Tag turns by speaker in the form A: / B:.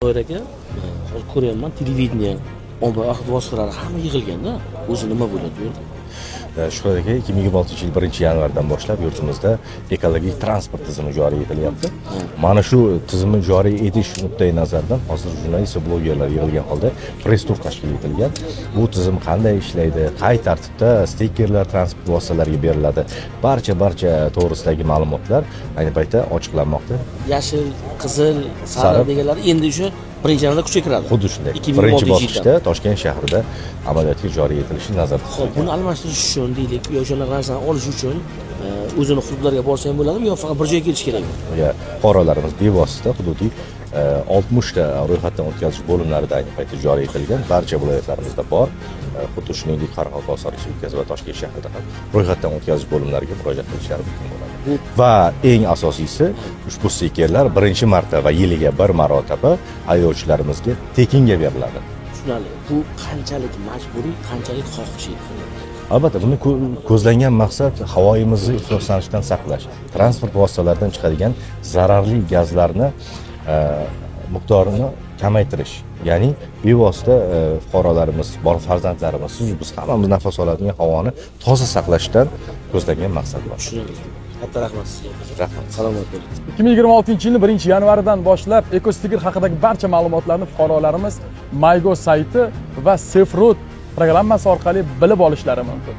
A: Zoir aka, hozir ko'ryapman, televideniye, ommaviy axborot vositalari hamma yig'ilganda, o'zi nima bo'ladi bu yerda?
B: Shuhrat aka, 2026-yil 1-yanvardan boshlab yurtimizda ekologik transport tizimi joriy etilyapti. Mana shu tizimni joriy etish nuqtai nazaridan hozir jurnalist va blogerlar yig'ilgan holda press tur tashkil etilgan. Bu tizim qanday ishlaydi, qay tartibda stikerlar transport vositalariga beriladi, barcha to'g'risidagi ma'lumotlar ayni paytda ochiqlanmoqda.
A: Yashil, qizil, sariq
B: Sariq.
A: deganlari endi o'sha 1-yanvarda kuchga kiradi.
B: Xuddi shunday.
A: 2026
B: Birinchi
A: yildan.
B: bosqichda Toshkent shahrida amaliyotga joriy etilishi nazarda
A: Ho'p,
B: tutilgan.
A: buni almashtirish uchun deylik, yo o'shanaqa narsani olish uchun o'zini hududlarga borsa ham bo'ladimi yo faqat bir joyga kelish kerakmi?
B: Ya fuqarolarimiz bevosita hududiy 60 ta ro'yxatdan o'tkazish bo'limlarida ayni paytda joriy etilgan, barcha viloyatlarimizda bor. Xuddi shuningdek, Qoraqalpog'iston Respublikasi va Toshkent shahrida ham ro'yxatdan o'tkazish bo'limlariga murojaat qilishlari mumkin bo'ladi. Va eng asosiysi, ushbu stikerlar birinchi marta va yiliga bir marotaba haydovchilarimizga tekinga beriladi.
A: Tushunarli. Bu qanchalik majburiy, qanchalik xohishiy?
B: Albatta, buni ko'zlangan maqsad havoyimizni ifloslanishdan saqlash, transport vositalaridan chiqadigan zararli gazlarni miqdorini kamaytirish, ya'ni bevosita fuqarolarimiz, bor farzandlarimiz, siz, biz, hammamiz nafas oladigan havoni toza saqlashdan ko'zlangan maqsad bor.
A: Tushunarli. Katta rahmat sizga.
B: Rahmat.
A: Salomat bo'ling.
C: 2026-yilning 1-yanvaridan boshlab ekostiker haqidagi barcha ma'lumotlarni fuqarolarimiz MyGo sayti va SafeRoad programmasi orqali bilib olishlari mumkin.